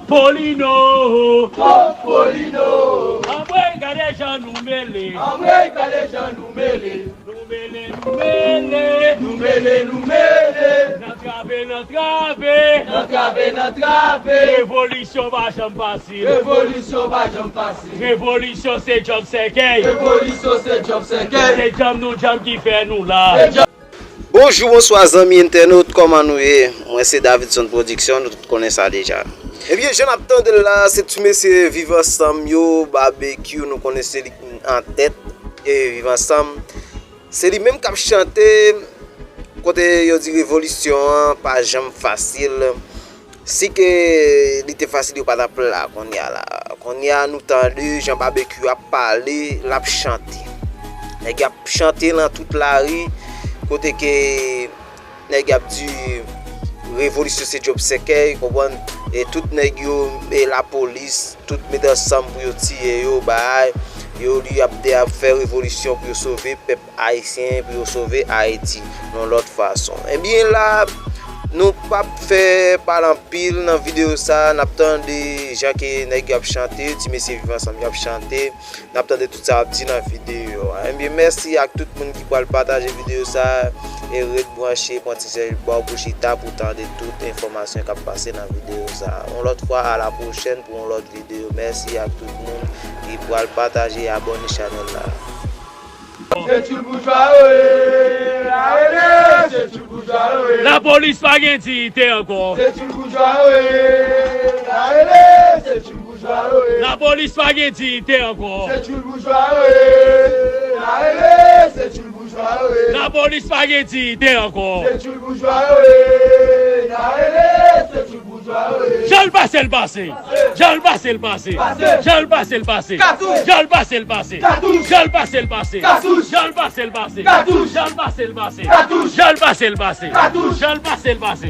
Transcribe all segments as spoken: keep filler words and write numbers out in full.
Polino! Twòp Polino! Anmwey, gade jan nou mele! Anmwey, gade jan nou mele! Nou mele, nou mele! Nou mele, nou mele! Nan trave, nan trave! Nan trave, nan trave! Revolisyon pa janm fasil! Revolisyon pa janm fasil! Revolisyon se djòb sèkèy! Revolisyon se djòb sèkèy! Se djanm nou djanm ki fè nou la! Se djanm Bonjou, bonswa zanmi entènot, kòman nou ye? Mwen se Davidson Production, nou tout konnen sa deja. Ebyen, jan n ap tande l la, se ti mesye Viv Ansanm yo, Babekyou, nou konnen se li ki an tèt, e Viv Ansanm. Se li menm k ap chante, kote yo di revolisyon an pa janm fasil. Si ke li te fasil, yo pa t ap la kounye a la. Kounye a, nou tande jan Babekyou ap pale, l ap chante. Nèg y ap chante nan tout lari, kote ke nèg y ap di revolisyon se djòb sèkèy, konprann? E tout nèg yo, e lapolis, tout met ansanm pou yo tiye yo, bay, yo li ap de ap fè revolisyon pou yo sove pèp ayisyen, pou yo sove Ayiti yon lòt fason. Ebyen la, nou p ap fè pale anpil nan videyo sa, n ap tande jan ke nèg yo ap chante, ti mesye Viv Ansanm yo ap chante, n ap tande tout sa yo ap di nan videyo a. Ebyen, mèsi ak tout moun ki pral pataje videyo sa, e ret branche, pran ti sèj bò pou chita pou tande tout enfòmasyon k ap pase nan videyo sa. Yon lòt fwa, a la pwochèn pou yon lòt videyo. Mèsi ak tout moun ki pral pataje e abòne chanèl la. Se tchoul boujwa yo ye, a rele, se tchoul boujwa yo ye. Lapolis pa gen diyite ankò. Se tchoul boujwa yo ye, a rele, se tchoul boujwa yo ye. Lapolis pa gen diyite ankò. Se tchoul boujwa yo ye, a rele, se tchoul boujwa yo ye. Lapolis pa gen diyite ankò. Se tchoul boujwa yo ye, a rele, se tchoul Jan l pase l pase. Jan l pase l pase. Jan l pase l pase. Jan l pase l pase. Jan l pase l pase. Jan l pase l pase. Jan l pase l pase. Jan l pase l pase. Jan l pase l pase.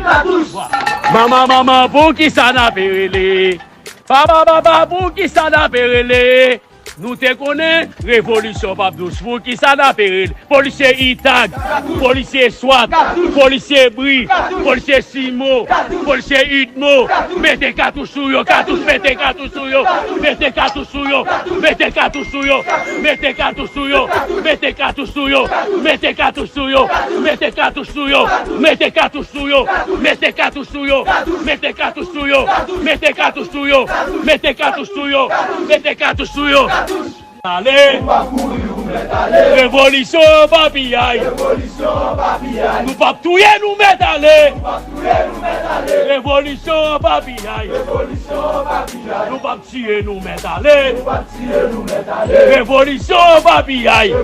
Manman, manman, poukisa n ape rele? Papa, papa, poukisa n ape rele? Nou te konnen revolisyon p ap dous. Poukisa n ape rele? Polisye Itag, polisye Swat, polisye Bri, polisye Simo, polisye Idmo, mete katouch sou yo, katouch, mete katouch sou yo, mete katouch sou yo, mete katouch sou yo, mete katouch sou yo, mete katouch sou yo, mete katouch sou yo, mete katouch sou yo, mete katouch sou yo, mete katouch sou yo, mete katouch sou yo, mete katouch sou yo, mete katouch sou yo, mete katouch sou yo. Ale! Revolisyon pa piyay! Nou p ap touye nou mèt ale! Revolisyon pa piyay! Nou p ap tiye nou mèt ale! Revolisyon pa piyay!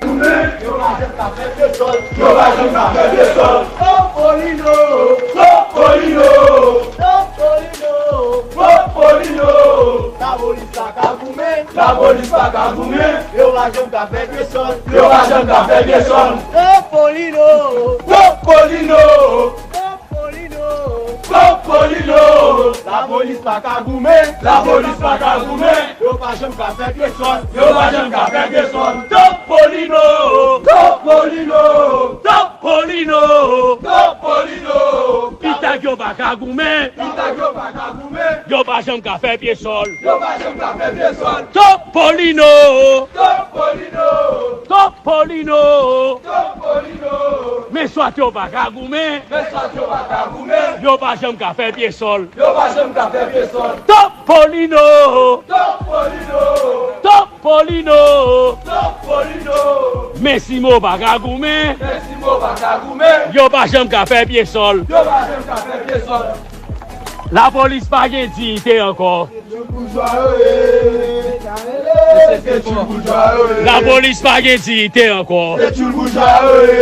Yo pa jwenn ka fè pyesòl. Yo pa jwenn ka fè pyesòl. Topolino. Topolino. Topolino. Topolino. Lapolis pa ka goumen. Lapolis pa ka goumen. Yo pa jwenn ka fè pyesòl. Yo pa jwenn ka fè pyesòl. Topolino. Topolino. Topolino. Topolino. Lapolis pa ka goumen. Lapolis pa ka goumen. Yo pa janm ka fè pyesòl. Yo pa janm ka fè pyesòl. Topolino. Topolino. Topolino. Topolino. Itag yo pa ka goumen. Itag yo pa ka goumen. Yo pa janm ka fè pyesòl. Yo pa janm ka fè pyesòl. Topolino. Topolino. Topolino. Topolino. Men Swat yo pa ka goumen. Men Swat yo pa ka goumen. Yo pa janm ka fè pyesòl. Yo pa janm ka fè pyesòl. Topolino. Topolino. Topolino. Topolino. Men Simo pa ka goumen. Men Simo pa ka goumen. Yo pa janm ka fè pyesòl. Yo pa janm ka fè pyesòl. Lapolis pa gen diyite ankò. Se tchoul boujwa yo ye. Se tchoul boujwa yo ye. Lapolis pa gen diyite ankò. Se tchoul boujwa yo ye.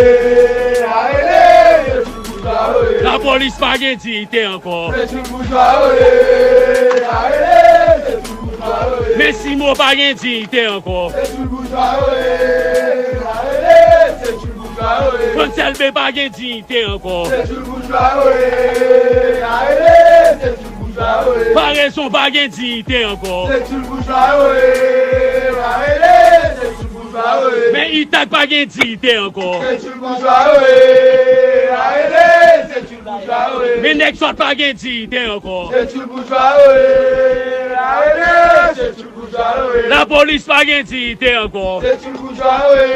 A rele, se tchoul boujwa yo ye. Lapolis pa gen diyite ankò. Se tchoul boujwa yo ye. A rele, se tchoul boujwa yo ye. Men Simo pa gen diyite ankò. Se tchoul boujwa yo ye. A rele, se tchoul boujwa yo ye. Franselbe pa gen diyite ankò. Se tchoul boujwa yo ye. A rele, se tchoul Parezon pa gen diyite ankò. Se tchoul boujwa yo ye, a rele, se tchoul boujwa yo ye. Men Itag pa gen diyite ankò. Se tchoul boujwa yo ye, a rele, se tchoul Men nèg sòt pa gen diyite ankò. Se tchoul boujwa yo ye. Arete, se tchoul boujwa yo ye. Lapolis pa gen diyite ankò. Se tchoul boujwa yo ye.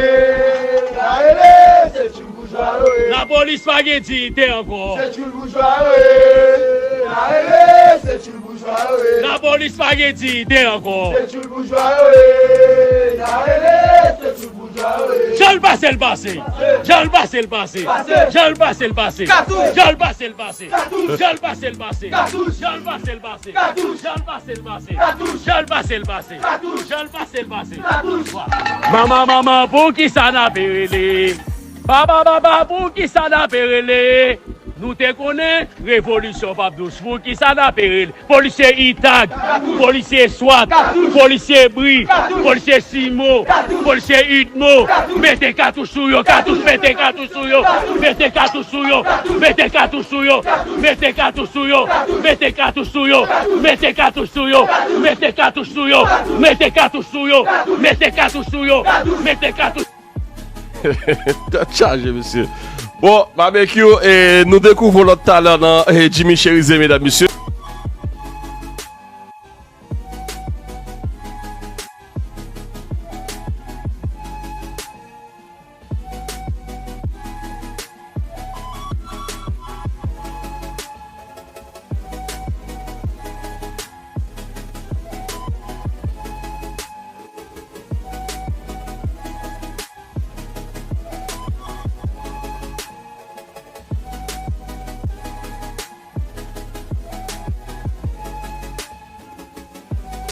Arete, se tchoul boujwa yo ye. Lapolis pa gen diyite ankò. Se tchoul boujwa yo ye. Arete, se tchoul boujwa yo ye. Lapolis pa gen diyite ankò. Se tchoul boujwa yo ye. Arete, se tchoul boujwa yo ye. Jan l pase l pase. Jan l pase l pase. Jan l pase l pase. Jan l pase l pase. Jan l pase l pase. Jan l pase l pase. Jan l pase l pase. Jan l pase l pase. Jan l pase l pase. Manman, manman, poukisa n ape rele? Papa, papa, poukisa n ape rele? Nou te konnen revolisyon p ap dous. Poukisa n ape rele? Polisye Itag, polisye Swat, polisye Bri, polisye Simo, polisye Idmo, mete katouch sou yo, katouch, mete katouch sou yo, mete katouch sou yo, mete katouch sou yo, mete katouch sou yo, mete katouch sou yo, mete katouch sou yo, mete katouch sou yo, mete katouch sou yo, mete katouch sou yo, mete katouch. Tèt chaje, mesye. Bon, Babekyou, e, nou dekouvri yon lòt talan nan, e, Jimmy Cherizier, medam, mesye.